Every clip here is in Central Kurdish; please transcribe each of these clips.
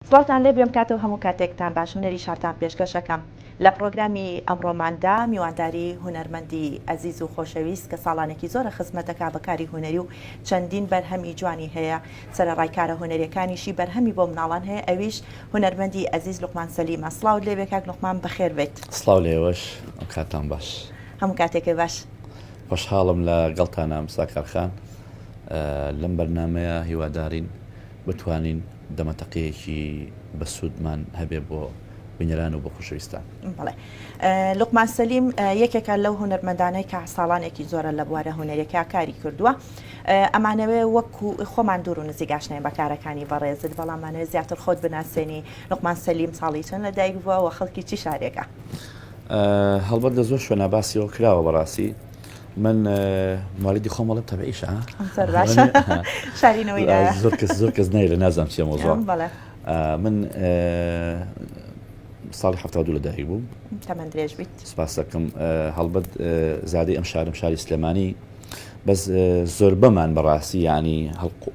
سڵاوتان لێ بێم کاتەو هەموو کاتێکتان باش هونەری شارتان پێشکەش ئەکەم لە پڕۆگرامی ئەمڕۆماندا میوانداری هونەرمەندی ئەزیز و خۆشەویست کە ساڵانێکی زۆرە خزمەت ئەکا بە کاری هونەری و چەندین بەرهەمی جوانی هەیە سەرەڕای کارە هونەریەکانیشی بەرهەمی بۆ مناڵان هەیە ئەویش هونەرمەندی ئەزیز لوقمان سەلیمە سڵاوت لێ بێ کاک لوقمان بەخێر بێیت. سڵاو لە ئێوەش ئەم کاتتان باش. هەموو کاتێکت باش. خۆشحاڵم لە گەڵتانام ساکار خان لەم بەرنامەیە هیوادارین بتوانین دەمەتەقێیەکی بەسوودمان هەبێ بۆ بینەران و بۆ خۆشەویستان. بەڵێ لوقمان سەلیم یەکێکە لەو هونەرمەندانەی کە ساڵانێکی زۆرە لە بوارە هونەریەکە کاری کردووە ئەمانەوێ وەکو خۆمان دوور و نزیک ئاشناین بە کارەکانی بەڕێزت بەڵام مانەوێ زیاتر خۆت بناسێنی لوقمان سەلیم ساڵی چەند لە دایک بووە و خەڵکی چی شارێکە؟ هەڵبەت لە زۆر شوێنا باسی ئەوە کراوە بەڕاستی من موالیدی خۆم ئەڵێم تەبعیشە زۆر باشە شارینەوەی زۆر کەس زۆر کەس نایلە نازانم چیە مۆزوع من ساڵی 72 لە دایک بووم تەمەن درێژ بیت سپاس دەکەم هەڵبەت زادەی ئەم شارم شاری سلێمانی بەس زۆربەمان بەڕاستی ینی هەڵقو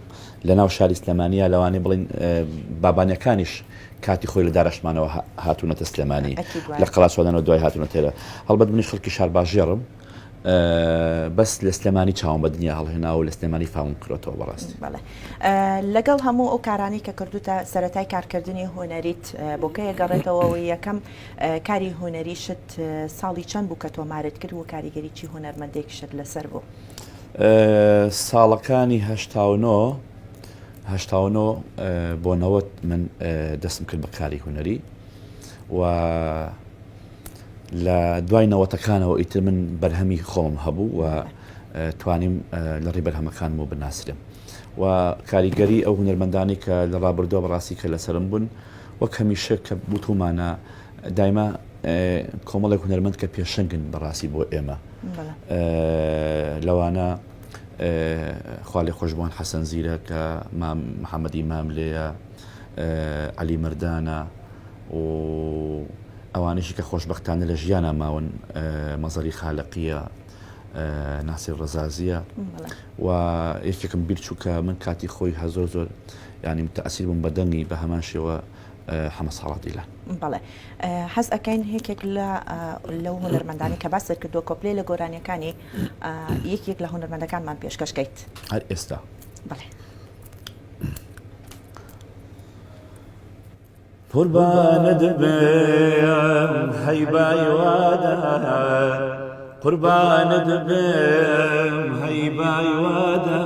لە ناو شاری سلێمانیا لەوانەیە بڵین بابانەکانیش کاتی خۆی لە دارەشمانەوە هاتوونەتە سلێمانی لە قەڵاچوانەوە دوای هاتوونەتێرە هەڵبەت منیش خەڵکی شارباژێڕم بەس لە سلێمانی چاوم بە دنیا هەڵهێنا و لە سلێمانی فامم کرۆتەوە بەڕاستی. بەڵێ لەگەڵ هەموو ئەو کارانەی کە کردوتە سەرەتای کارکردنی هونەریت بۆ کەی ئەگەڕێتەوە و یەکەم کاری هونەریشت ساڵی چەند بوو کە تۆمارت کرد و کاریگەری چی هونەرمەندێکیشت لەسەر بوو؟ ساڵەکانی 89 89 بۆ 90 من دەستم کرد بە کاری هونەری و لە دوای نەوەتەکانەوە ئیتر من بەرهەمی خۆمم هەبوو و توانیم لە ڕێی بەرهەمەکانمەوە بناسرێم و کاریگەری ئەو هونەرمەندانی کە لە ڕابردووە بەڕاستی کە لەسەرم بوون وەک هەمیشە کە بوتومانە دایما کۆمەڵێک هونەرمەند کە پێشەنگن بەڕاستی بۆ ئێمە لەوانە خوالێ خۆشبووان حەسەن زیرە کە مام محەممەدی ماملێیە عەلی مەردانە و ئەوانەشی کە خۆشبەختانە لە ژیانا ماون مەزەری خالقیە ناسر ڕەزازیە و یەکێکم بیر چوو کە من کاتی خۆی هە زۆر زۆر ینی متەسیر بووم بە دەنگی بە هەمان شێوە حەمە ساڵات دیلان. بەڵێ حەز ئەکەین یەکێک لە لەو هونەرمەندانی کە باست کردووە کۆپلەی لە گۆرانیەکانی یەکێک لە هونەرمەندەکانمان پێشکەش کەیت. هەر ئێستا. بەڵێ. قوربانت بم هەی بای وادە قوربانت بم هەی بای وادە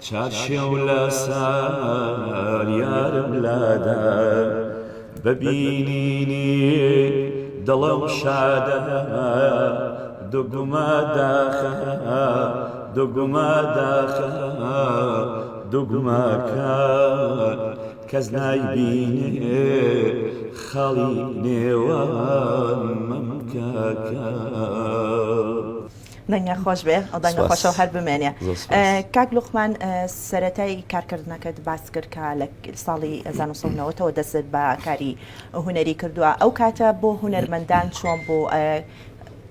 چارشێو لە سار یارم لادا بەبینینی دڵم شادە دوگمە داخە دوگمە داخە دوگمەکە کەس نایبینێ خاڵی نێوان مەمکەکە. دەنگە خۆش بێ ئەو دەنگە خۆشەوە هەر بمێنێ کاک لوقمان سەتای کارکردنەکەت باس کرد کە لە ساڵی 1990ەوە دەست بە کاری هونەری کردووە ئەو کاتە بۆ هونەرمەندان چۆن بوو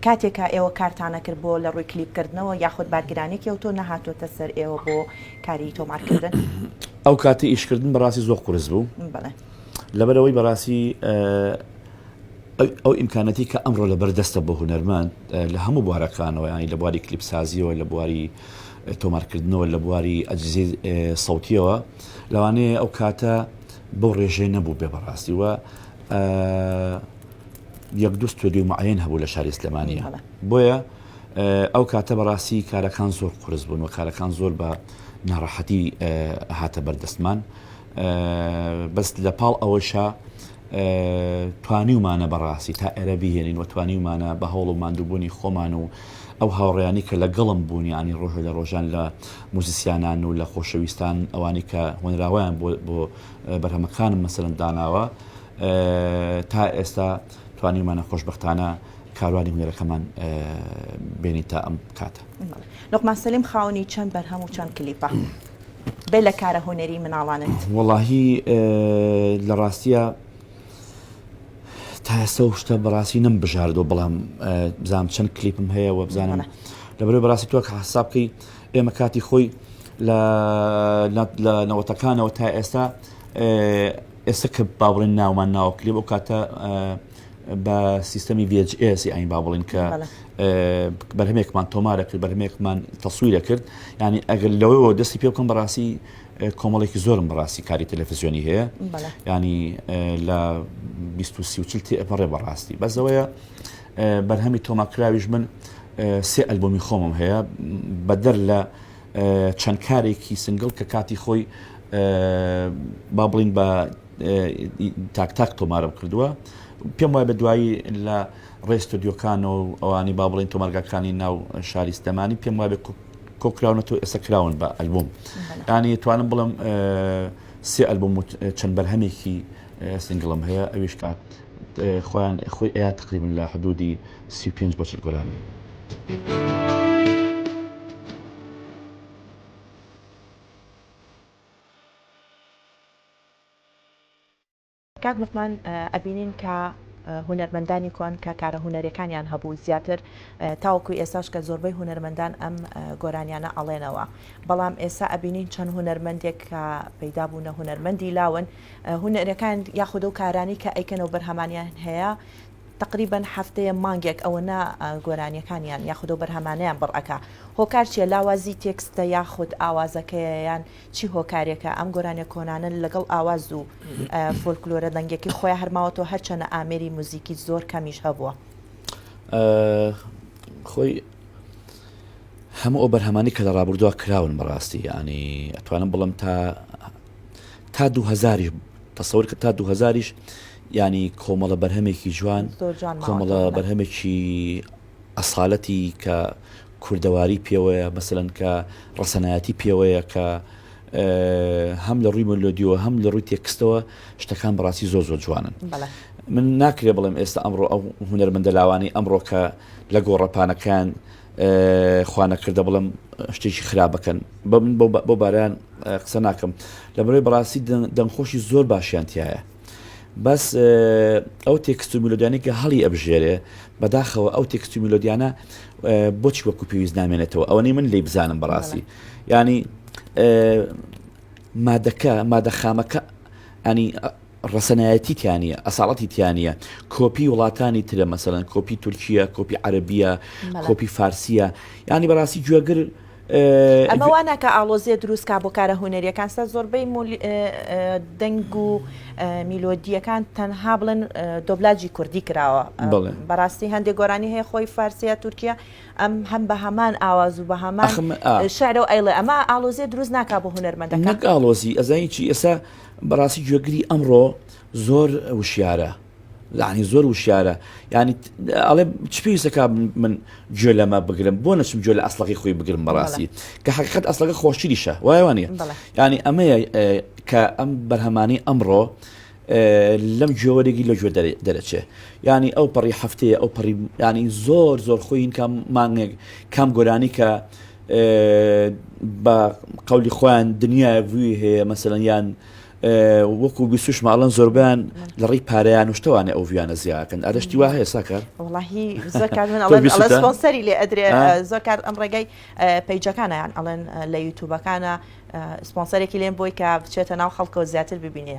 کاتێکا ئێوە کارتانە کرد بۆ لە ڕووی کلیپکردنەوە یاخود بارگرانێکی ئەوتۆ نەهاتۆتە سەر ئێوە بۆ کاری تۆمارکردن؟ ئەو کاتی ئیشکردن بەڕاستی زۆر قورس بوو لەبەرەوەی بەڕاستی ئەو ئیمکانەتی کە ئەمڕۆ لە بەردەستە بۆ هونەرمەند لە هەموو بوارەکانەوە ینی لە بواری کلیپسازیەوە لە بواری تۆمارکردنەوە لە بواری ئەجزی سەوتیەوە لەوانەیە ئەو کاتە بەو ڕێژەی نەبوو بێ بەڕاستی وە یەک دوو ستۆدیۆی معەیەن هەبوو لە شاری سلێمانیە بۆیە ئەو کاتە بەڕاستی کارەکان زۆر قورس بوون و کارەکان زۆر بە ناڕەحەتی هاتە بەردەستمان بەس لە پاڵ ئەوەشا توانیومانە بەڕاستی تا ئێرە بهێنین و توانیومانە بە هەوڵ و ماندووبوونی خۆمان و ئەو هاوڕیانی کە لەگەڵم بوون ینی ڕۆژە لە ڕۆژان لە موزیسیانان و لە خۆشەویستان ئەوانی کە هۆنراوەیان بۆ بەرهەمەکانم مەسەرن داناوە تا ئێستا توانیومانە خۆشبەختانە کاروانی هونەرەکەمان بێنین تا ئەم کاتە. لوقمان سەلیم خاوەنی چەند بەرهەم و چەند کلیپە؟ بێ لە کارە هونەری مناڵانت. وەڵاهی لە ڕاستیە تا ئێستا و شتە بەڕاستی نەم بژاردەوە بەڵام بزانم چەند کلیپم هەیە و بزانم لەبەرەوەی بەڕاستی تۆ کە حساب بکەی ئێمە کاتی خۆی لە نەوەتەکانەوە تا ئێستا. ئێستا کە با بڵێن ناومان ناوە کلێب ئەو کاتە بە سیستەمی VHS یانی با بڵێن کە بەرهەمێکمان تۆمارە کرد بەرهەمێکمان تەسویرە کرد ینی ئەگەر لەوەوە دەستی پێ بکەم بەڕاستی کۆمەڵێکی زۆرم بەڕاستی کاری تەلەفزیۆنی هەیە ینی لە 20 تێپەڕێ بەڕاستی بەسەوەیە بەرهەمی تۆماکراویش من سێ ئەلبومی خۆمم هەیە بەدەر لە چەند کارێکی single کە کاتی خۆی با بڵین بە تاک تاک تۆمارم کردووە پێم وایە بە دوایی لە ڕێ ستۆدیۆکان و ئەوانی با بڵین تۆمارگاکانی ناو شاری سلێمانی پێم وایە کۆکراونەتەوە ئێستا کراون بە ئەلبوم ینی توانم بڵم سێ ئەلبوم و چەند بەرهەمێکی single م هەیە ئەویش کات خۆیان خۆی ئەیا تقریبن لە حدودی 35 بۆ 40 گۆرانی. کاک لوقمان ئەبینین کە هونەرمەندانی کۆن کە کارە هونەریەکانیان هەبوو زیاتر تاوەکو ئێستاش کە زۆربەی هونەرمەندان ئەم گۆرانیانە ئەڵێنەوە بەڵام ئێستا ئەبینین چەند هونەرمەندێک کە پەیدا بوونە هونەرمەندی لاون هونەرەکان یاخود ئەو کارانی کە ئەیکەنەوە بەرهەمانیان هەیە تەقریبەن هەفتەیە مانگێک ئەوەنە گۆرانیەکانیان یاخود ئەو بەرهەمانەیان بڕ ئەکا هۆکار چیە لاوازی تێکستە یاخود ئاوازەکەیە یان چی هۆکارێکە ئەم گۆرانیە کۆنانە لەگەڵ ئاواز و فۆلکلۆرە دەنگەکەی خۆیان هەر ماوەتەوە هەرچەنە ئامێری موزیکی زۆر کەمیش هەبووە؟ خۆی هەموو ئەو بەرهەمانی کە لە ڕابردووە کراون بەڕاستی ینی ئەتوانم بڵم تا تا دوهزاریش تەسەور کە تا دوهزاریش ینی کۆمەڵە بەرهەمێکی جوان کۆمەڵە بەرهەمێکی ئەساالەتی کە کوردەواری پێوەیە مەسەلەن کە ڕەسەنایەتی پێوەیە کە هەم لە ڕووی ملۆدیەوە هەم لە ڕووی تێکستەوە شتەکان بەڕاستی زۆر زۆر جوانن من ناکرێ بڵێم ئێستا ئەمڕۆ ئەو هونەرمەندە لاوانی ئەمڕۆ کە لە گۆڕەپانەکان خوانەکردە بڵم شتێکی خراپەکەن بە من بۆ باران قسە ناکەم لە بەرەی بەڕاستی دەنگخۆشی زۆر باشیان تایە بەس ئەو تێکست و میلۆدیانەی کە هەڵی ئەبژێرێ بەداخەوە ئەو تێکست و میلۆدیانە بۆچی وەکو پێویست نامێنێتەوە ئەوەنەی من لی بزانم بەڕاستی ینی مادەکە مادە خامەکە ئەنی ڕەسەنایەتی تیانە ئەساڵەتی تیانە کۆپی وڵاتانی ترە مەسەەن کۆپی تورکیە کۆپی عەربیە کۆپی فارسیە ینی بەڕاستی گوێگر ئەمە وا ناکا ئاڵۆزیە دروست کا بۆ کارە هونەریەکان سە زۆربەی دەنگ و میلۆدیەکان تەنها بڵێن دۆبلاجی کوردی کراوە بەڕاستی هەندێک گۆرانی هەیە خۆی فارسیە تورکیا ئەم هەم بە هەمان ئاواز و بە هەمان شعرەوە ئەیڵێ ئەمە ئاڵۆزیە دروست ناکا بۆ هونەرمەندەکان نەک ئاڵۆزی ئەزانی چی ئێستا بەڕاستی گوێگری ئەمڕۆ زۆر وشیارە یانی زۆر وشیارە یانی ئەڵێ چ پێویستەکە من گوێ لەمە بگرم بۆ نەچم گوێ لە ئەسڵەکەی خۆی بگرم بەڕاستی کە حقیقت ئەسڵەکە خۆشتریشە وایە وانە ینی ئەمەیە کە ئەم بەرهەمانی ئەمڕۆ لەم گوێوەرێکی لە گوێ دەرەچێ ینی ئەو پەڕی هەفتەیە ئەو پەڕی ینی زۆر زۆر خۆین کام مانگێک کام گۆرانی کە بە قولی خۆیان دنیای view ی هەیە مەسەلەن یان وەکو بیسوشمە ئەڵەن زۆربیان لە ڕێی پارەیان و شتەوانێ ئەو view انە زیاکەن ئەرە شتی وا هەیە ساکار؟ وەڵاهی زۆر کات من ئەڵێن ئەڵێن سپۆنسەری لێ ئەدرێ زۆر کات ئەم ڕێگای پەیجەکانە یان ئەڵێن لە یوتوبەکانە سپۆنسەرێکی لێن بۆی کە بچێتە ناو خەڵکەوە زیاتر ببینێ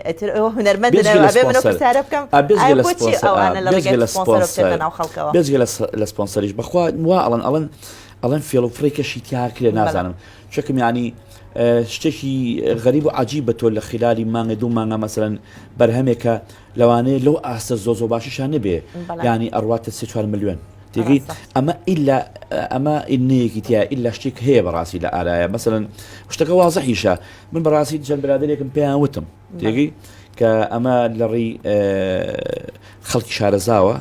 ئیتر ئەوە هونەرمەند ئەبێ من پرسیارە بکەم بۆچی ئەوانە لە ڕێگای سپۆنسەرەوە بچێتە ناو خەڵکەوە بێجگە لە سپۆنسەریش بەخوا وا ئەڵێن ئەڵێن ئەڵێن فێڵ و فڕی کەشی تیا کرێ نازانم چەکم یانی شتێکی غەریب و عجیب بە تۆ لە خلالی مانگە دوو مانگە مەسەرەن بەرهەمێکە لەوانەیە لەو ئاستە زۆ زۆ باشیشان نەبێ ینی ئەڕواتە سێ چوار ملیۆن تێگەی ئەمە ئیلا ئەمە ئینەیەکی تیا ئیلا شتێک هەیە بەڕاستی لە ئارایە مەسەرەن شتەکە وازحیشە من بەڕاستی چەند برادێکم پێیان وتم تێگەی کە ئەمە لە ڕێی خەڵکی شارەزاوە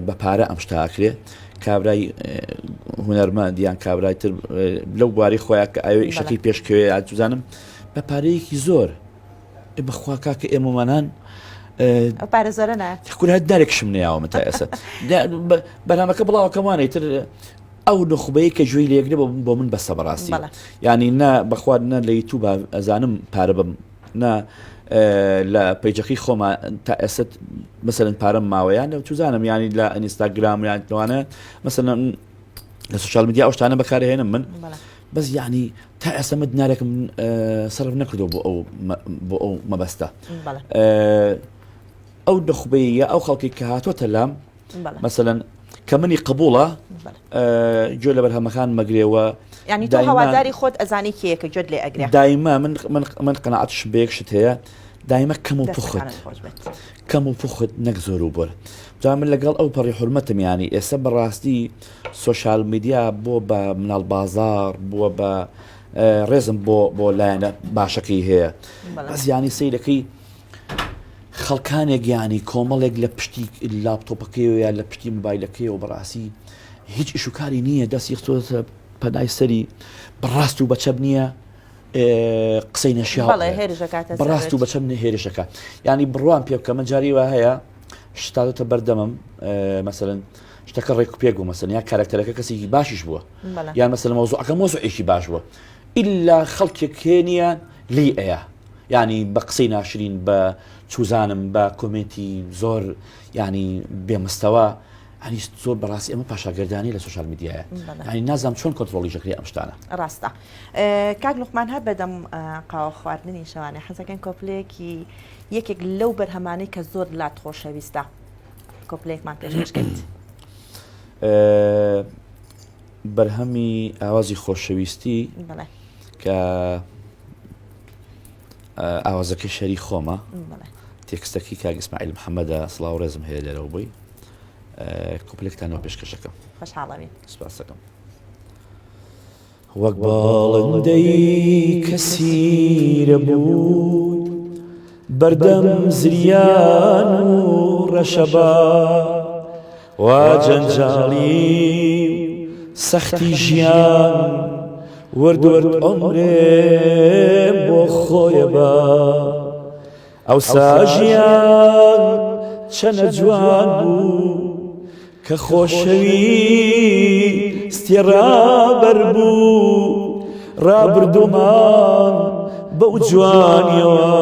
بە پارە ئەم شتە ئەکرێ کابرای هونەرمەند یان کابرای تر لەو بواری خۆیان کە ئەوێ ئیشەکەی پێشکەوێ یان چزانم بە پارەیەکی زۆر بەخوا کاکە ئێمەمانان پارە زۆرە نایەت کورە دارێکشم نەیاوە من تا ئێستا بەرنامەکە بڵاوەکەمانەی تر ئەو نخبەیە کە گوێی لێگرێ بۆ من بەسە بەڕاستی ینی نە بەخوارد نە لە یوتوب ئەزانم پارە بم نا لە پەیجەکەی خۆما تا ئێستا مەسەلەن پارەم ماوە یان لە چزانم ینی لە ئینستاگرام یان لەوانە مەسەلەن لە social media ئەو شتانە بەکارهێنم من. بەس یعنی تا ئێستا من دینارێکم سەرف نەکردو بۆ ئەو بۆ ئەو مەبەستە ئەو نخبەی یا ئەو خەڵکی کە هاتۆتە لام مەسەلەن کە منی قبوڵە گوێ لە بەرهەمەکان مەگرێەوە ینی تۆ هەواداری خۆت ئەزانی کێیە کە گوێت لێ ئەگرێ دایما من من من قەناعەتش بە یەک شت هەیە دایمە کەم و پوخت کەم و پوخت نەک زۆر و بۆر جا من لەگەڵ ئەو پەڕی حرمەتم ینی ئێستا بەڕاستی سۆشیال میدیا بۆ بە مناڵ بازار بووە بە ڕێزم بۆ بۆ لایەنە باشەکەی هەیە بەس ینی سیرەکەی خەڵکانێک یانی کۆمەڵێک لە پشتی لاپتۆپەکەیەوە یا لە پشتی مۆبایلەکەیەوە بەڕاستی هیچ ئیش و کاری نییە دەستی خستۆتە پەنای سەری بەڕاست و بەچەپ نییە قسەی نەشیا بەڕاست و بەچەم هێرشەکە ینی بڕوان پێ بکە من جاری وا هەیە شتادۆتە بەردەمم مەسەن شتەکە ڕێک پێک بوو مەسەن یا کارکتەرەکە کەسێکی باشیش بووە یان مەسەن مەوزوعەکە مۆزوعێکی باش بووە ئللا خەڵکێک هێنیە لی ئەیە یانی بە قسەی ناشرین بە چوزانم بە کۆمێنتی زۆر ینی بێمستەوە هەنی زۆر بەڕاستی ئەمە پاشاگەردانی لە سوشال میدیایە ینی نازانم چۆن کۆنتترۆڵی ژەکری ئەم شتانە ڕاستە کاک لوقمان هەر بەدەم قاوە خواردنی شەوانێ حەزەکەن کۆپلەیەکی یەکێک لەو بەرهەمانەی کە زۆر لات خۆشەویستە کۆپلەیەکمان پێشکەش کرد. بەرهەمی ئاوازی خۆشەویستی کە ئاوازەکەی شەری خۆمە تێکستەکەی کاک ئیسماعیل محەممەدە سڵاو ڕێزم هەیە لێرەوە بۆی کوپلێکتانەوە پێشکەشەکەم خۆشحاڵەوین سپاسەکەم وەک باڵندەی کەسیرە بوو بەردەم زریان و ڕەشەبا وا جەنجاڵی و سەختی ژیان ورد ورد عومرێ بۆ خۆیە با ئەوسا ژیان چەنە جوان بوو کە خۆشەویستی ڕابەر بوو ڕابردوومان بەو جوانیەوە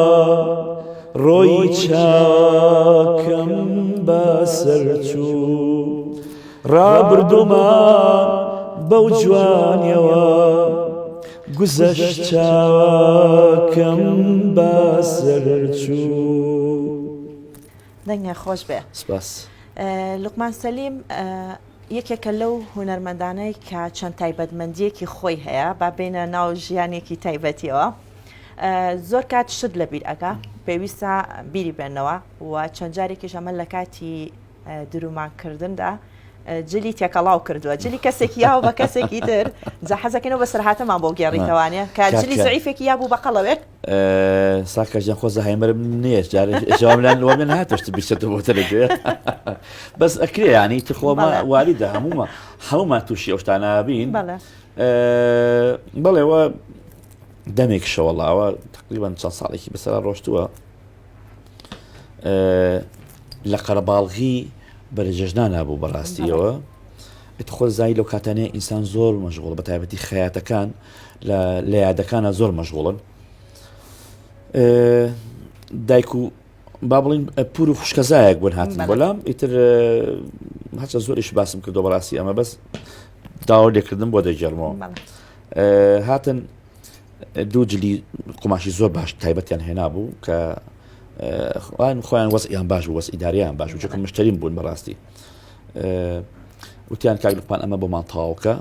ڕۆی چاکەم بەسەر چوو ڕابردوومان بەو جوانیەوە گوزەشت چاکەم بەسەر چوو. دەنگە خۆش بێ. سپاس. لوقمان سەلیم یەکێکە لەو هونەرمەندانەی کە چەند تایبەتمەندیەکی خۆی هەیە با بینە ناو ژیانێکی تایبەتیەوە زۆر کات شت لەبیر ئەکا پێویستە بیری بێنەوە و چەند جارێکیش ئەمە لە کاتی درومانکردندا جلی تێکەڵاو کردووە جلی کەسێکی یاوە بە کەسێکی تر جا حەزەکەینەوە بەسەرهاتەمان بۆ گێڕیتەوانە کە جلی زعیفێکی یابوو بە قەڵەوێک ساکە ژیان خۆ زەهایمەرم نییە جارێ جواب لەوە من هاتەشت بیستە بۆ تەلەگوێ بەس ئەکرێ ینی تخۆمە والیدە هەموومە هەموومان تووشی ئەو شتانە بین بەڵێ وە دەمێک شەوەڵاوە تقریبان چەند ساڵێکی بەسەرا ڕۆشتووە لە قەرەباڵغی بەرەجەژنان نابوو بەڕاستیەوە خۆ زای لەو کاتانەیە ئینسان زۆر مەشغوڵ بە تایبەتی خەیاتەکان لە یادەکانە زۆر مەشغوڵن دایک و با بڵین پور و خوشکەزایەک بوون هاتن بەلام ئیتر هەچە زۆریش باسم کردو بەڕاستی ئەمە بەس داوا لێکردن بۆ دەگەرمەوە هاتن دوو جلی قوماشی زۆر باش تایبەتیان هێنابوو کە خۆیان خۆیان وەزعیان باش بوو وەز ئیداریان باش بوو چونکە مشتریم بوون بەڕاستی وتیان کاک لوقمان ئەمە بۆمان تەواوکە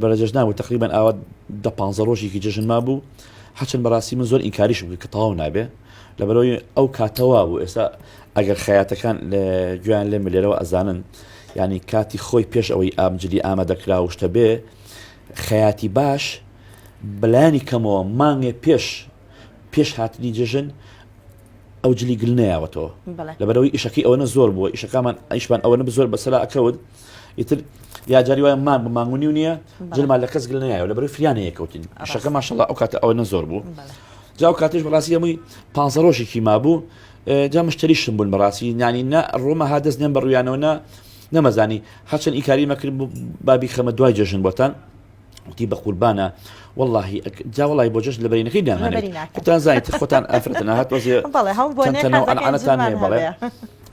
بەرە جەژنان بوو تقریبان ئاوا دە پ ڕۆژێکی جەژن ما بوو هەچەند بەڕاستی من زۆر ئینکاریشم کرد کە تەواو نابێ لەبەرەوەی ئەو کاتەوە بوو ئێستا ئەگەر خەیاتەکان لە گویان لێ ملێرەوە ئەزانن ینی کاتی خۆی پێش ئەوەی ئامجلی ئامادەکرا و شتە بێ خەیاتی باش بەلایەنی کەمەوە مانگێ پێش پێش هاتنی جەژن ئەو جلی گل نەیاوەتەوە لەبەرەوەی ئیشەکەی ئەوەنە زۆر بووە ئیشەکەمان ئیشمان ئەوەنە زۆر بەسەرا ئەکەوت ئیتر یا جاری وایە مانگ بە مانگ و نیو نییە جلمان لە کەس گل نایەوە لەبەرەوەی فریانە یەکەوتین ئیشەکە ماشەڵا ئەو کاتە ئەوەنە زۆر بوو جا ئەو کاتیش بەڕاستی هەمووی پ ڕۆژێکی مابوو جا مشتریشم بوون بەڕاستی نانی نە ڕۆمە ها دەست نێم بە ڕویانەوە نە نەمەزانی هەرچەند ئیکاری مەکرد بابی خەمە دوای جەژن بۆتان وتی بە قوربانە واللهی جا وڵی بۆ جەژن لە بەرینەکەی نامانێت خۆتان زانیت خۆتان ئافرەتن هات وەزێ ئەنەتان هەیە بەڵێ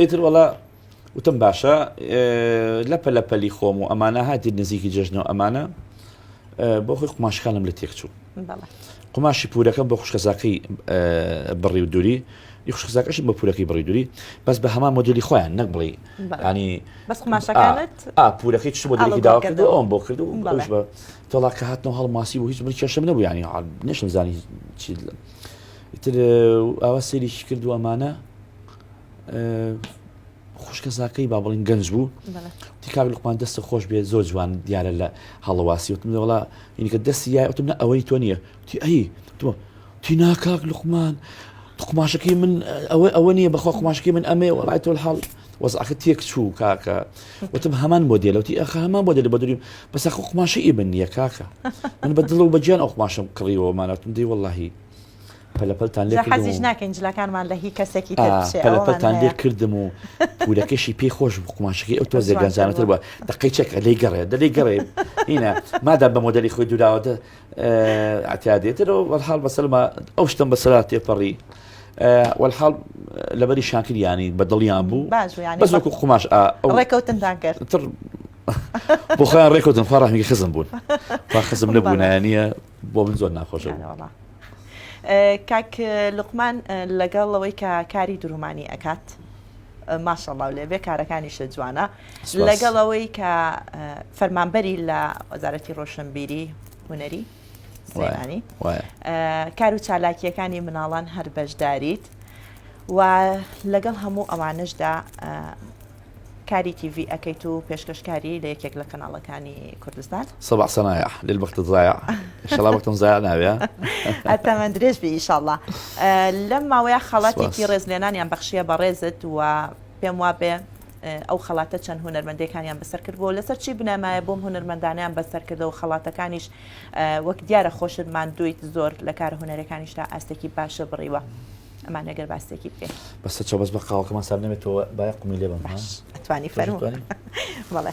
ئیتر وەڵا وتم باشە لە پەلە پەلی خۆم و ئەمانە هاتی نزیکی جەژنەوە ئەمانە. بۆ خۆی قوماشەکانم لە تێک چوو قوماشی پورەکەم بۆ خوشکەزاکەی بڕی و دووری ی خوشکەزاکەشم بە پورەکەی بڕی دووری بەس بە هەمان مۆدلی خۆیان نەک بڵێ ینی بەس قوماشەکانت پورەکەی چ مۆدلێکی داوا کرد ئەوم بۆ کرد و بە تۆڵا کە هاتنەوە هەڵماسی بوو هیچ من کێشەم نەبوو ینی نشم زانی چی ئیتر ئاوا سەیریشی کرد و ئەمانە خوشکەزاکەی با بڵین گەنج بوو تی کاک لوقمان دەستە خۆش بێ زۆر جوان دیارە لە هەڵواسی وتم وڵا اینکە دەستی یای وتم نە ئەوەی تۆ نییە تی ئەی تۆ تی ناکاک لوقمان قماشەکەی من ئەوە ئەوە نییە بەخوا قماشەکەی من ئەمێ وڵای تۆ حاڵ وەزعەکە تێک چوو کاکە وتم هەمان بۆ دێلەوتی ئەخە هەمان بۆ دێلە بە دووریم بەسە خۆ قماشە ئی من نییە کاکە من بە دڵ و بەگیان ئەو قماشم کڕیەوە مانەتم دی واللهی پەلەپەلتان لێ کردم حەزیش ناکەین جلەکانمان لە هی کەسێکی تر بچێ پەلەپەلتان لێ کردم و پورەکەشی پێی خۆش بوو قوماشەکەی ئەو تۆزێ گەنجانەتر بووە دەقەی چەکە لێی گەڕێ دەلێی گەڕێ هینە مادام بە مۆدەلی خۆی دوراوە ئەتیادێتەوە وەحاڵ بەسەرما ئەو شتم بەسەرا تێپەڕی وەحاڵ لەبەری شاکریانی بە دڵیان بوو بەس وەکو قوماش ڕێکەوتنتان کرد تر بۆ خۆیان ڕێکەوتن خوا ڕەحمی خزم بوون خوا خزم نەبوونایانە بۆ من زۆر ناخۆشە وەڵا کاک لوقمان لەگەڵ ئەوەی کە کاری درومانی ئەکات ماشەڵاو لێ بێ کارەکانیشە جوانە لەگەڵ ئەوەی کە فەرمانبەری لە وەزارەتی ڕۆشنبیری هونەری سلێمانی کار و چالاکیەکانی مناڵان هەر بەشداریت و لەگەڵ هەموو ئەوانشدا کاری تیڤی ئەکەیت و پێشکەشکاری لە یەکێک لە کەناڵەکانی کوردستان. صباح صنایع للوقت الضایع ئیشەڵا وەختم زایع نابێ. تەمەن درێژ بی ئیشەڵا. لەم ماوەیە خەڵاتێکی ڕێزلێنانیان بەخشیە بەڕێزت و پێم وابێ ئەو خەڵاتە چەند هونەرمەندێکانیان بەسەر کردبوو لەسەر چی بنەمایە بۆم هونەرمەندانیان بەسەر کردەوە خەڵاتەکانیش وەک دیارە خۆشت ماندوویت زۆر لە کارە هونەرەکانیشتا ئاستێکی باشە بڕیوە. ئەمان ئەگەر باسێکی بکەین. بەسە چۆ بەس بە قاوەکەمان سارد نەبێتەوە بایە قومی لێ بم باش ئەتوانی فەرموو بەڵێ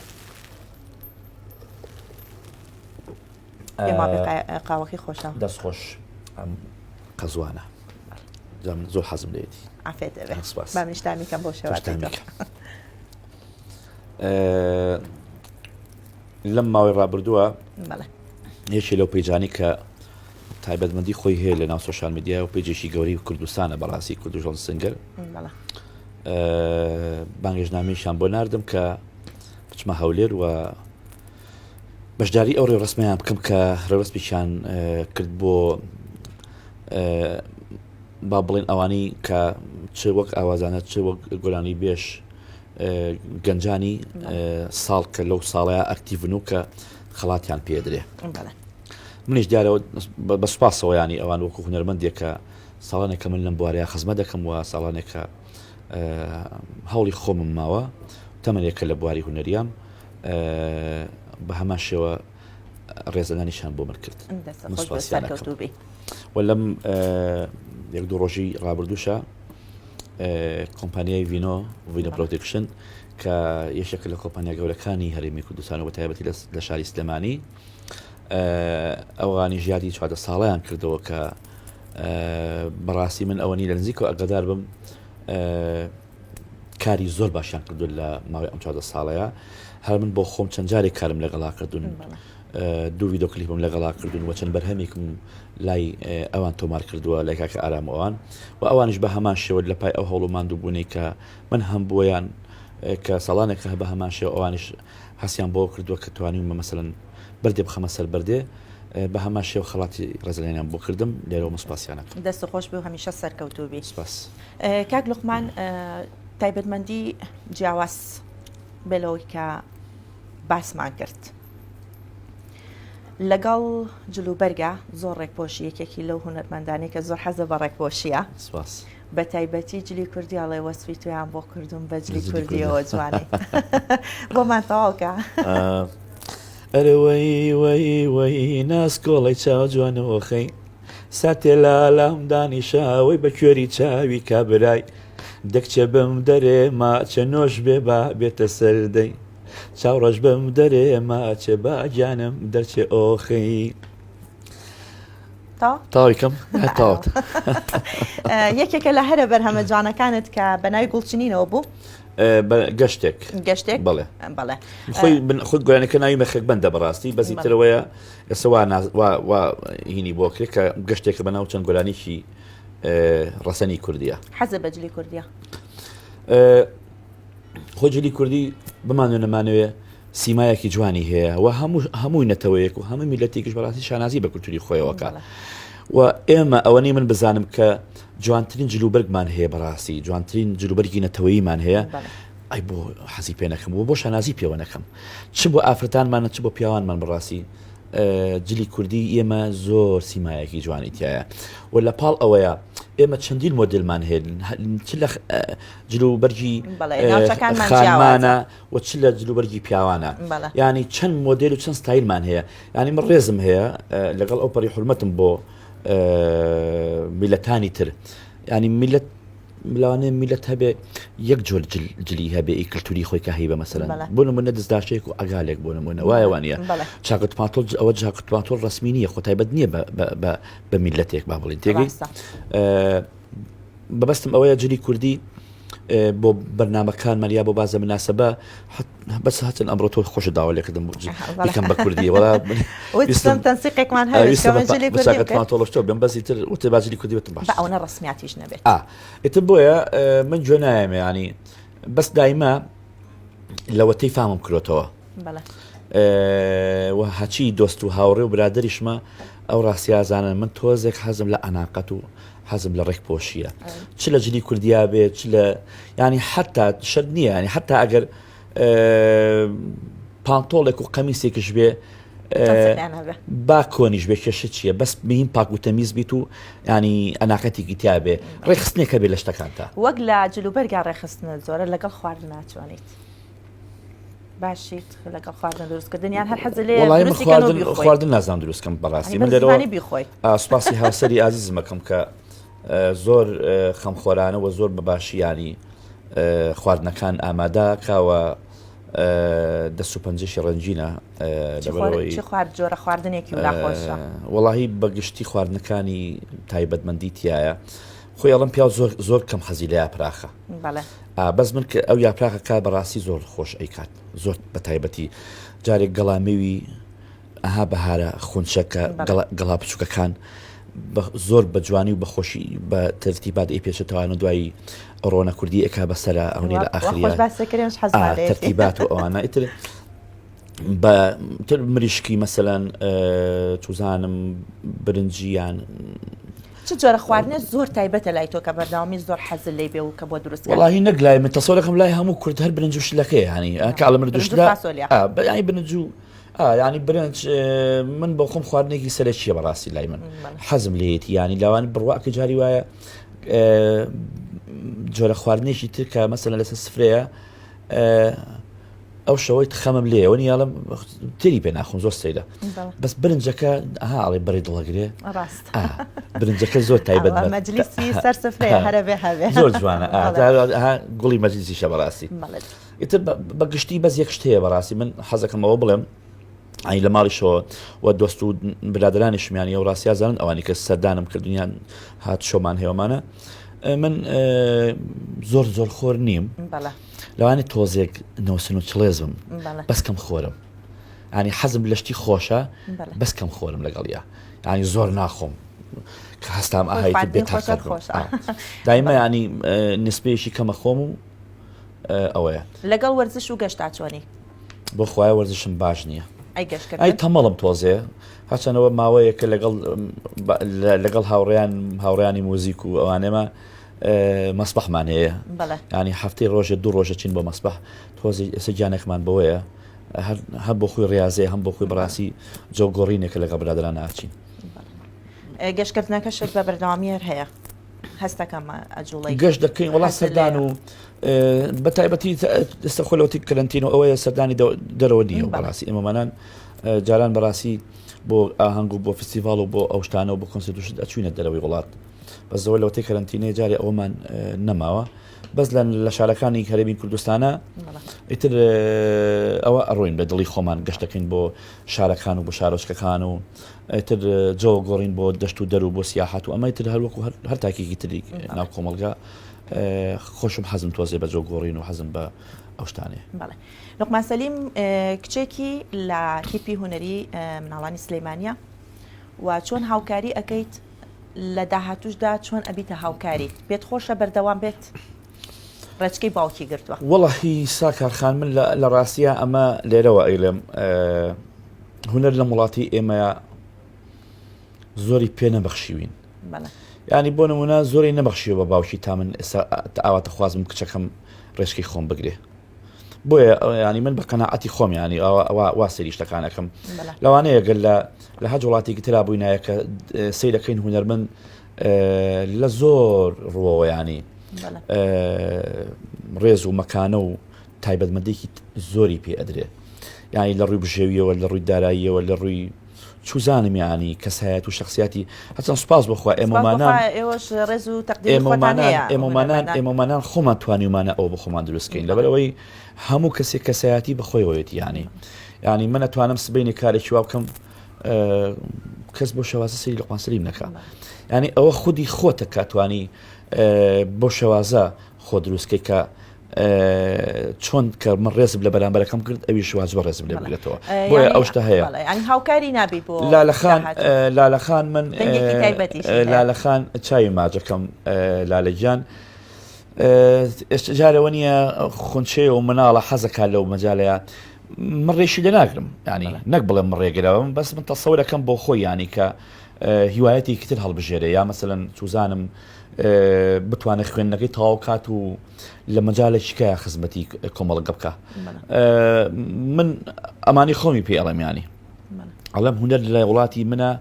قاوەکەی خۆشە دەست خۆش ئەم قەزوانە من زۆر حەزم لێتی عافێت دەبێت با منیش تامی کەم بۆ شێوازی لەم ماوەی ڕابردووە یەکێ لەو page انی کە تایبەتمەندی خۆی هەیە لە ناو social media و page ێکی گەورەی کوردستانە بەڕاستی کوردژۆن سنگەر بانگێژنامەیشان بۆ ناردم کە بچمە هەولێر و بەشداری ئەو ڕێڕسمیان بکەم کە ڕێڕسمیان کرد بۆ با بڵێن ئەوانەی کە چ وەک ئاوازانە چ وەک گۆرانی بێش گەنجانی ساڵ کە لەو ساڵەیە active ن و کە خەڵاتیان پێدرێ منیش دیارەوە بە سوپاسەوە ینی ئەوان وەکو هونەرمەندێکە ساڵانێکە من لەم بوارەیە خزمە دەکەم و ساڵانێکە هەوڵی خۆمم ماوە تەمەێکە لە بواری هونەریام بە هەمان شێوە ڕێزلێنانیشان بۆ من کرد و لەم یەک دوو ڕۆژی ڕابردووشە کۆمپانیای ڤینۆ ڤینۆ پرۆتێکشن کە یەکێکە لە کۆمپانیا گەورەکانی هەرێمی کوردستان و بەتایبەتی لە شاری سلێمانی ئەوانی ژیادی 14 ساڵیان کردەوە کە بەڕاستی من ئەوەنی لە نزیکەوە ئەگەدار بم کاری زۆر باشیان کردو لە ماوەی ئەم 14 ساڵەیە هەر من بۆ خۆم چەند جارێک کارم لەگەڵا کردوون دوو ڤیدۆ کلیپم لەگەڵا کردوون و چەند بەرهەمێکم لای ئەوان تۆمار کردووە لای کاکە ئارام ئەوان و ئەوانیش بە هەمان شێوە لە پای ئەو هەوڵ و ماندووبوونەی کە من هەم بۆیان کە ساڵانێکە بە هەمان شێوە ئەوانیش هەستیان بۆ کردووە کە توانیومە مەسەلەن بەردێ بخەمە سەر بەردێ بە هەمان شێوە خەڵاتی ڕێزلێنیان بۆ کردم لێرەوە من سوپاسیان ئەکەم. دەست خۆش بی و هەمیشە سەرکەوتوو بی. سپاس. کاک لوقمان تایبەتمەندی جیاواز بێ لەوەی کە باسمان کرد لەگەڵ جلوبەرگە زۆر ڕێکپۆشی یەکێکی لەو هونەرمەندانی کە زۆر حەزە بە ڕێکپۆشیە سپاس. بە تایبەتی جلی کوردی ئەڵێ وەسفی تۆیان بۆ کردوم بە جلی کوردیەوە جوانی بۆمان تەواوکە. ئەرێ وەی وەی وەی ناسکۆڵەی چاو جوانەوەخەی ساتێ لالام دانیشە وەی بە کوێری چاوی کابرای دەکچێ بم دەرێ ماچە نۆش بێ با بێتە سەر دەی چاو ڕەش بم دەرێ ماچێ با گیانم دەرچێ ئۆخەی تاوی کەم تاوت یەکێکە لە هەرە بەرهەمە جوانەکانت کە بە ناوی گوڵچنینەوە بوو. گەشتێک گەشتێک بەڵێ بەڵێ خۆی خۆی گۆرانەکە ناوی مەخێک بەندە بەڕاستی بەزی ترەوەیە ئێستا وا وا هینی بۆ کرێ کە گەشتێکە بەناو چەند گۆرانێکی ڕەسەنی کوردیە حەزە بە جلی کوردیە خۆ جلی کوردی بمانوێ نەمانەوێ سیمایەکی جوانی هەیە و هەموو هەمووی نەتەوەیەک و هەموو میلەتێکیش بەڕاستی شانازی بە کولتوری خۆیەوەکە و ئێمە ئەوەنی من بزانم کە جوانترین جلوبەرگمان هەیە بەڕاستی جوانترین جلوبەرگی نەتەوەییمان هەیە ئەی بۆ حەزی پێ نەکەم و بۆ شانازی پێوە نەکەم چ بۆ ئافرەتانمانە چ بۆ پیاوانمان بەڕاستی جلی کوردی ئێمە زۆر سیمایەکی جوانی تایە و لە پاڵ ئەوەیە ئێمە چەندین مۆدلمان هەیە چ لە جلوبەرگی خانمانە و چ لە جلوبەرگی پیاوانە ینی چەند مۆدل و چەند ستایلمان هەیە ینی من ڕێزم هەیە لەگەڵ ئەو پەڕی حرمەتم بۆ میلەتانی تر ینی میلەت لەوانەیە میلەت هەبێ یەک جۆر جلی هەبێ ئی کللتوری خۆی کە هەیە بە مەسەرەن بۆ نمونە دەستداشێک و ئەگالێک بۆ نمونە وایە وانە چاکت پاتۆل ئەوە جاکت پاتۆل ڕسمی نییە خۆ تایبەت نییە بە میلەتێک با بڵین تێگەی بەبەستم ئەوەیە جلی کوردی بۆ بەرنمەکانمان یا بۆ بازە مناسبە بەس هەچن ئەمڕۆ تۆ خۆش داوا لێکردم بکەم بە کوردی وڵا تەنسیقێکمان تۆڵشتۆ بم بەسی تر وتێ باجلی کوردی وتم باش ئەوە ڕسمیاتیش نەبێت ئیتر بۆیە من گوێ نایەمێ ینی بەس دایمە لەوەتەی فامم کرۆتەوە و هەچی دۆست و هاوڕێ و برادریشمە ئەو ڕاستیازانە من تۆزێک حەزم لە ئەناقەت و حەزم لە ڕێک پۆشیە چ لە جلی کوردیا بێ چ لە ینی حتا شەر نییە ینی حتا ئەگەر پانتۆڵێک و قەمیسێکش بێ با کۆنیش بێ کێشە چییە بەس مهم پاک و تەمیز بیت و ینی ئەناقەتێکی تیا بێ ڕێخستنێکە بێ لە شتەکانتا وەک لە جلوبەرگا ڕێخستنە زۆرە لەگەڵ خواردن ناچۆنیت باشیت لەگەڵ خواردن دروستکردن یان هەر حەز لێ خواردن خواردن نازانم دروستکەم بەڕاستی من لێرەوە بیخۆی سوپاسی هاوسەری ئازیزمەکەم کە زۆر خەمخۆرانە و زۆر بە باشی ینی خواردنەکان ئامادە کاوە دەست و پەنجەشی ڕەنگینە لەبەرەوەی خوارد جۆرە خواردنێکی ناخۆشە وەڵاهی بەگشتی خواردنەکانی تایبەتمەندی تایە خۆی ئەڵم پیاو زۆر زۆر کەم حەزی لە یاپراخە بەس من کە ئەو یاپراخە کار بەڕاستی زۆر خۆش ئەیکات زۆر بە تایبەتی جارێک گەڵامێوی ئەها بەهارە خونچەکە گەڵا بچووکەکان زۆر بە جوانی و بەخۆشی بە تەرتیبات ئەی پێچێتەوانە دوایی ڕۆنە کوردی ئەک بەسەرە ئەونی لە ئاخری تەرتیبات و ئەوانە ئیتر بە تر مریشکی مەسەلەن چوزانم برنجیان چ جۆرە خواردنێ زۆر تایبەتە لای تۆ کە بەردەوامی زۆر حەزت لێی بێ و کە بۆ دروست کەن؟ وەڵاهی نەک لای من تەسەورەکەم لای هەموو کورد هەر برنج و شلەکەیە یانی کە ئەڵێم برنج و برنج و شلە فاسۆلیا. ئا بە یانی برنج و ئا یانی برنج من بۆ خۆم خواردنێکی سەرەکیە بەڕاستی لای من بەڵێ. حەزم لێیەتی یانی لاوان بڕوا کە جاری وایە جۆرە خواردنێکی تر کە مەسەلەن لەسەر سفرەیە ئەو شەوەی خەمم لێ وەنی یاڵم تێری پێ ناخۆم زۆر سەیرە بەس برنجەکە ئەها ئەڵێ بەری دڵەگرێ ڕاست برنجەکە زۆر تایبەت مەجلیسی سەر سفرەیە هەرە بێ هەبێ زۆر جوانە گوڵی مەجلیسیشە بەڕاستی ئیتر بە گشتی بەس یەک شت هەیە بەڕاستی من حەزەکەمەوە بڵێم ئەی لە ماڵیشەوە و دۆست و برادرانیشم یانی ئەو ڕاستیا زانن ئەوانی کە سەردانم کردنیان هات شۆمان هەیەمانە من زۆر زۆر خۆر نیم لەوانێ تۆزێک نەوسن و چڵێز بم بەس کەم خۆرم ینی حەزم لە شتی خۆشە بەس کەم خۆرم لەگەڵیا ینی زۆر ناخۆم کە هەستام ئاهایت بێتاقەت دایمە ینی نسبەیەکی کەمە خۆم و ئەوەیە. لەگەڵ وەرزش و گەشتا چۆنی؟ بۆ خوایە وەرزشم باش نییە. ئەی گەشتکردن؟ ئەی تەمەڵم تۆزێ هەرچەنەوە ماوەیەکە لەگەڵ لەگەڵ هاوڕێیان هاوڕیانی موزیک و ئەوانێمە مەسبحمان هەیە ینی هەفتەی ڕۆژێ دوو ڕۆژە چین بۆ مەسبح تۆزی ئێستا گیانێکمان بەوەیە هەر بۆ خۆی ڕاضێ هەم بۆ خۆی بەڕاستی جۆ گۆڕینێکە لەگەڵ برادران ناچین گەشتکردنەکەشت بە بەردەوامی هەر هەیە هەستەکەم ئەجوڵەی گەشت دەکەین وڵا سەردان و بە تایبەتی ئێستا خۆلەوەتی کەرەنتین و ئەوەیە سەردانی دەرەوە نییە بەڕاستی ئێمەمانان جاران بەڕاستی بۆ ئاهەنگ و بۆ فستیڤال و بۆ ئەو شتانە و بۆ کۆنسێرت و شت ئەچوینە دەرەوەی وڵات. بەس ئەوە لەوەتەی کەرەنتینەیە جارێ ئەوەمان نەماوە بەس لە شارەکانی هەرێمی کوردستانە ئیتر ئەوە ئەڕۆین بە دڵی خۆمان گەشتەکەین بۆ شارەکان و بۆ شارۆچکەکان و ئیتر جۆ گۆڕین بۆ دەشت و دەر و بۆ سیاحەت و ئەمە تر هەروەکو هەر تاکێکی تری ناو کۆمەڵگا خۆشم حەزم تۆزێ بە جۆ گۆڕین و حەزم بە ئەو شتانەیە. بەڵێ لوقمان سەلیم کچێکی لە تیپی هونەری مناڵانی سلەیمانە و چۆن هاوکاری ئەەکەیت لە داهاتوشدا چۆن ئەبیتە هاوکاری پێت خۆشە بەردەوام بێت ڕێچکەی باوکی گرتووە وەڵی ساکار خان من لە ڕاستیە ئەمە لێرەوە ئەیڵێم هونەر لە وڵاتی ئێمەیە زۆری پێ نەبەخشیوین ینی بۆ نمونە زۆری نەبەخشیوە بە باوکی تا من ئێستا ئاواتە خوازم کچەکەم ڕێچکەی خۆم بگرێ بۆیە ینی من بە قەناعەتی خۆم ینی وا سەیری شتەکانەکەم لەوانەیە گەل لە لە هەج وڵاتێکی تررا بووینایە کە سیرەکەین هونەرمەند لە زۆر ڕوەوە ینی ڕێز و مەکانە و تایبەتمەندێکی زۆری پێ ئەدرێ یانی لە ڕووی بژێویەوە لە ڕووی داراییەوە لە ڕووی چوزانم یانی کەسایەت و شخصیاتی هەچەند سوپاس بخوا ئێمەمانان ئێمەمانان ئێمەمانان خۆمان توانیمانە ئەو بە خۆمان دروستکەین لەبەرەوەی هەموو کەسێک کەسایەتی بەخۆیەوەیەتی ینی ینی من ئەتوانم سبینی کارێکی وا بکەم کەس بۆ شێوازە سەیری لوقمان سەلیم نەکە ینی ئەوە خودی خۆتە کاتوانی بۆ شێوازە خۆ دروستکەی کە چۆن کە من ڕێزم لە بەرامبەرەکەم کرد ئەویش واجبە ڕێزم لێ بگرێتەوە بۆیە ئەو شتە هەیە هاوکاری نابی بۆ لالەخان لالەخان من لالەخان چاوی ماجەکەم لالەگیان ئێستا جارەوە نییە خونچەیە و مناڵە حەزەکات لەو مەجالەیە من ڕێشی لێ ناگرم ینی نەک بڵێم من ڕێگرەوەم بەس من تەسەورەکەم بۆ خۆی ینی کە هیوایەتێکی تر هەڵبژێرێ یا مەسەلەن چوزانم بتوانێت خوێندنەکەی تەواو کات و لە مەجالێکی کە خزمەتی کۆمەڵگە بکە من ئەمانی خۆمی پێ ئەڵێم ینی ئەڵێم هونەر لە وڵاتی منە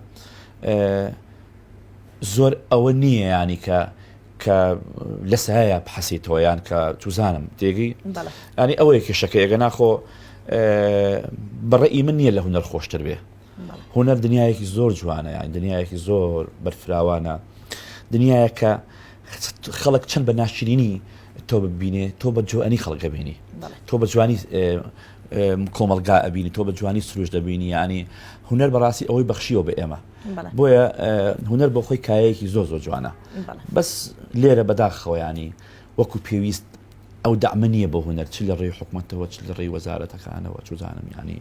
زۆر ئەوە نییە ینی کە کە لە سایە بحەسیتەوە یان کە چوزانم تێگەی ینی ئەوەیە کێشەکە ئێگە ناخۆ بەڕێی من نییە لە هونەر خۆشتر بێ هونەر دنیایەکی زۆر جوانە یان دنیایەکی زۆر بەرفراوانە دنیایەکە خەڵک چەند بە ناشرینی تۆ ببینێ تۆ بە جوانی خەڵک ئەبینی تۆ بە جوانی کۆمەلگا ئەبینی تۆ بە جوانی سروش دەبینی ینی هونەر بەڕاستی ئەوەی بەخشیەوە بە ئێمە بۆیە هونەر بۆ خۆی کایەکی زۆر زۆر جوانە بەس لێرە بەداخەوە ینی وەکو پێویست ئەو دەعمە نییە بۆ هونەر چ لە ڕێی حکومەتەوە چ لە ڕێی وەزارەتەکانەوە چوزانم ینی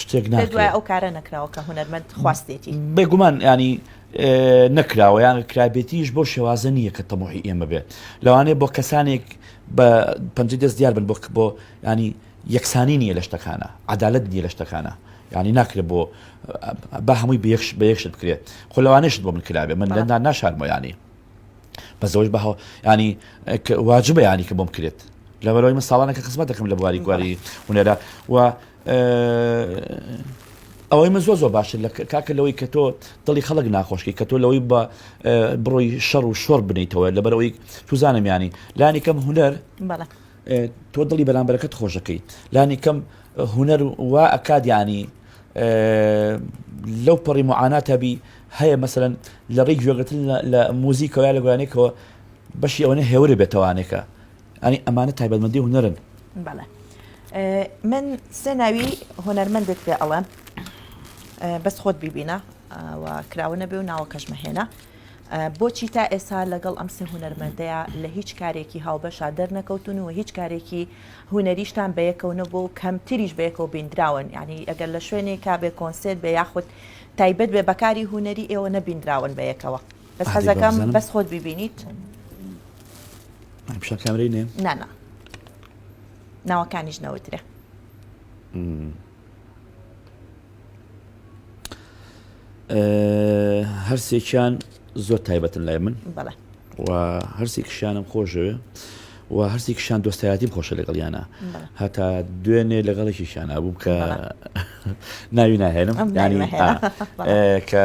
شتێک ناکرێت ئەو کارە نەکراوە کە هونەرمەند خواستێتی بێگومان ینی نەکراوە یان کرابێتیش بۆ شێوازە نییە کە تەمۆحی ئێمە بێت لەوانەیە بۆ کەسانێک بە پەنجە دەست دیار بن بۆ بۆ ینی یەکسانی نییە لە شتەکانە عدالت نییە لە شتەکانە ینی ناکرێت بۆ بە هەمووی بەیەک بە یەکشت بکرێت خۆ لەوانەیەشت بۆ من کرابێ من لەنا ناشارمەوە ینی بەس ئەوەش بە ینی واجبە ینی کە بۆم کرێت لەبەرەوەی من ساڵانەکە خزمەت دەکەم لە بواری گواری هونەرە و ئەوەی من زۆر زۆر باشتر لە کاکە لەوەی کە تۆ دڵی خەڵک ناخۆشکی کە تۆ لەوەی بە بڕۆی شەڕ و شۆڕ بنیتەوە لەبەرەوەی توزانم ینی لانی کەم هونەر تۆ دڵی بەرامبەرەکەت خۆشەکەی لانی کەم هونەر وا ئەکات ینی لەو پەڕی معاناتە بی هەیە مەسەلەن لە ڕێی گوێگرتن لە موزیکەوە یا لە گۆرانیەکەوە بەشی ئەوەنە هێورە بێتەوانێکە ئەنی ئەمانە تایبەتمەندی هونەرن. بەڵێ من سێ ناوی هونەرمەندت پێ ئەڵێم بەس خۆت بیبینە و کراوە نەبێ و ناوەکەش مەهێنە بۆچی تا ئێستا لەگەڵ ئەم سێ هونەرمەندەیە لە هیچ کارێکی هاوبەشا دەرنەکەوتون و هیچ کارێکی هونەریشتان بەیەکەوە نەبوو و کەمتریش بەیەکەوە بیندراون یعنی ئەگەر لە شوێنێکا بێ کۆنسێرت بێ یاخود تایبەت بێ بەکاری هونەری ئێوە نەبیندراون بەیەکەوە بەس حەزەکەم بەس خۆت بیبینیت پیشان کامرەی نێ نانا ناوەکانیش نەوترێ هەرسێکیان زۆر تایبەتن لای من و هەرسێکیشیانم خۆشەوێ و هەرسێکیشیان دۆستایەتیم خۆشە لەگەڵیانە هەتا دوێنێ لەگەڵێکیشیان بووم کە ناوی ناهێنم ینی کە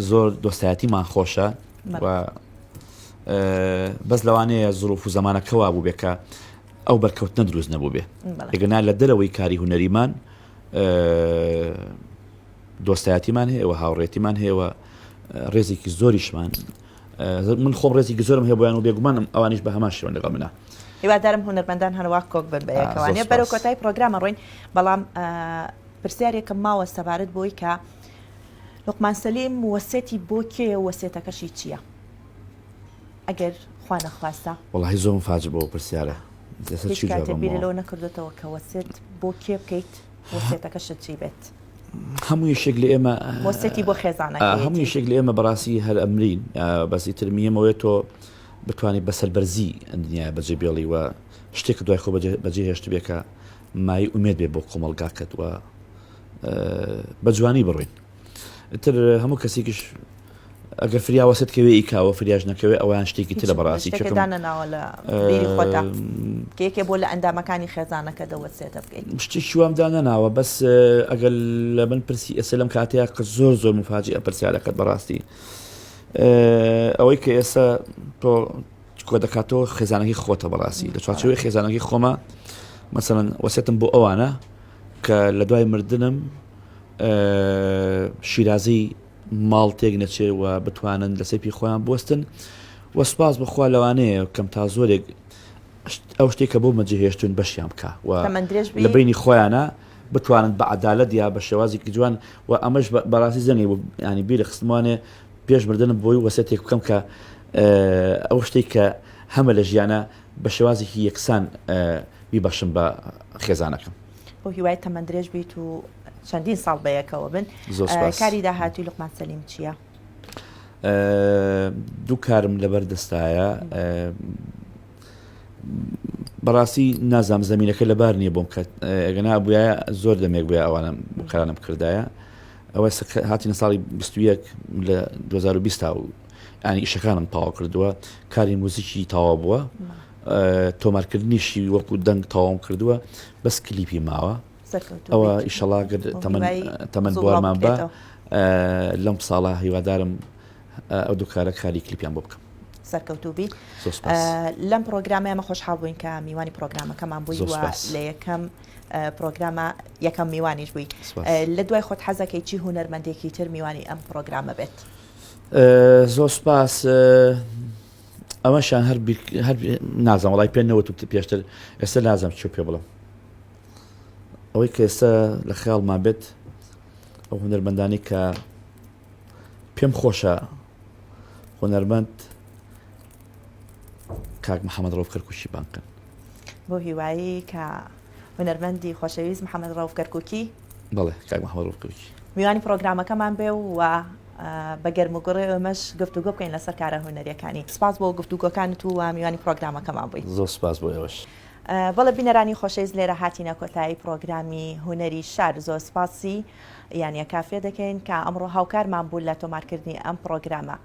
زۆر دۆستایەتیمان خۆشە و بەس لەوانەیە زروف و زمانەکەوا بوو بێ کە ئەو بەرکەوتنە دروست نەبوو بێ ئەگەنا لە دەرەوەی کاری هونەریمان دۆستایەتیمان هەیە و هاوڕێتیمان هەیە و. ڕێزێکی زۆریشمان من خۆم ڕێزێکی زۆرم هەیە بۆیان و بێگومانم ئەوانیش بە هەمان شێوەن لەگەڵ منە. هیوادارم هونەرمەندان هەروا کۆک بن بە یەکەوانێ بەرەو کۆتای پرۆگرامە ڕۆین بەڵام پرسیارێکم ماوە سەبارەت بۆی کە لوقمان سەلیم وەسێتی بۆ کێیە و وەسێتەکەشی چییە؟ ئەگەر خوا نەخواستە. وەڵاهی زۆر مفاجئ بۆ ئەو پرسیارە. لەسەر هیچ چی کاتێ جوابم بیرت لەوە نەکردۆتەوە کە وەسێت بۆ کێ بکەیت وەسێتەکەشت چی بێت؟ هەموو یەکێک لە ئێمە وەسێتی بۆ خێزانەکەیەتی. هەموو یەکێک لە ئێمە بەڕاستی هەر ئەمرین بەس ئیتر میەمەوەیە تۆ بتوانیت بە سەربەرزی ئەم دنیایە بەجێ بێڵی و شتێکت دوای خۆ بەجێ هێشتبێ کە مایەی ئومێد بێ بۆ کۆمەڵگاکەت و بە جوانی بڕۆین تر هەموو کەسێکیش ئەگەر فریا وەسێت کەوێ ئیکاوە فریاش نەکەوێ ئەویان شتێکی ترە بەڕاستی دانەناوە لە بیری خۆتا کێکێ بۆ لە ئەندامەکانی خێزانەکە دەوەسێتە بکەیت شتێکی وام دانەناوە بەس ئەگەر لە من پرسی ئێستا لەم کاتەیە کە زۆر زۆر مفاجی ئە پرسیارەکەت بەڕاستی ئەوەی کە ئێستا تۆ کۆ دەکاتەوە خێزانەکەی خۆتە بەڕاستی لە چوارچێوەی خێزانەکەی خۆمە مەسەلەن وەسێتم بۆ ئەوانە کە لە دوای مردنم شیرازەی ماڵ تێک نەچێ و بتوانن لەسەر پێی خۆیان بوەستن و سوپاس بخوا لەوانەیە کەم تا زۆرێک ئەو شتێک کە بۆ مەجێ هێشتون بەشیان بکە و لە بینی خۆیانە بتوانن بە عدالت یا بە شێوازێکی جوان و ئەمەش بەڕاستی زەنگی بوو ینی بیرە خستمانێ پێش مردنم بۆی وەسێتێک بکەم کە ئەو شتێک کە هەمە لە ژیانە بە شێوازێکی یەکسان بیبەخشم بە خێزانەکەم. بۆ هیوای تەمەن درێژ بیت و چەندین ساڵ بەیەکەوە بن. زۆر سپاس. کاری داهاتووی لوقمان سەلیم چییە؟ دوو کارم لەبەر دەستایە بەڕاستی نازام زمینەکە لەبار نییە بۆم کە ئەگەنا بووە زۆر دەمێک بووە ئەوانم کارانم کردایە ئەوە هاتینە ساڵی 21 لە 2020 و ینی ئیشەکانم تەواو کردووە کاری موزیکی تەواو بووە تۆمارکردنیشی وەکو دەنگ تەواوم کردووە بەس کلیپی ماوە ئەوە ئیشەڵا گەر تەمەن بوارمان بە لەم ساڵە هیوادارم ئەو دووکارە کاری کلیپیان بۆ بکەم سەرکەوتوو بیت لەم پرۆگرامە ئێمە خۆشحاڵ بووین کە میوانی پرۆگرامەکەمان بووی لە یەکەم پرۆگرامە یەکەم میوانیش بووی لە دوای خۆت حەزەکەی چی هونەرمەندێکی تر میوانی ئەم پرۆگرامە بێت؟ زۆر سپاس ئەوەشان هەر هەر نازانم وڵی پێ نەوت پێشتر ئێستا نازانم چی پێ بڵم ئەوەی کە ئێستا لە خیاڵمان بێت ئەو هونەرمەندانی کە پێم خۆشە هونەرمەند کاک محەممەد ڕەوف کەرکوکی بانکن بۆ هیوایی کە هونەرمەندی خۆشەویست محەممەد ڕەوف کەرکوکی بەڵێ کاک محەممەد ڕەوف کەرکوکی میوانی پرۆگرامەکەمان بێ و بە گەرم و گوڕی ئێمەش گفتوگۆ بکەین لەسەر کارە هونەریەکانی سپاس بۆ گفتوگۆکانت و میوانی پرۆگرامەکەمان بووی زۆر سپاس بۆ ئێوەش. بەڵێ بینەرانی خۆشەویست لێرە هاتینە کۆتایی پرۆگرامی هونەری شار زۆر سپاسی یانە کافێ دەکەین کە ئەمڕۆ هاوکارمان بوو لە تۆمارکردنی ئەم پرۆگرامە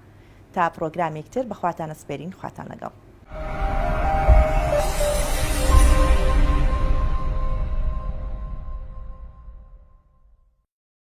تا پرۆگرامێک تر بەخواتانە سپێرین خواتان لەگەڵ.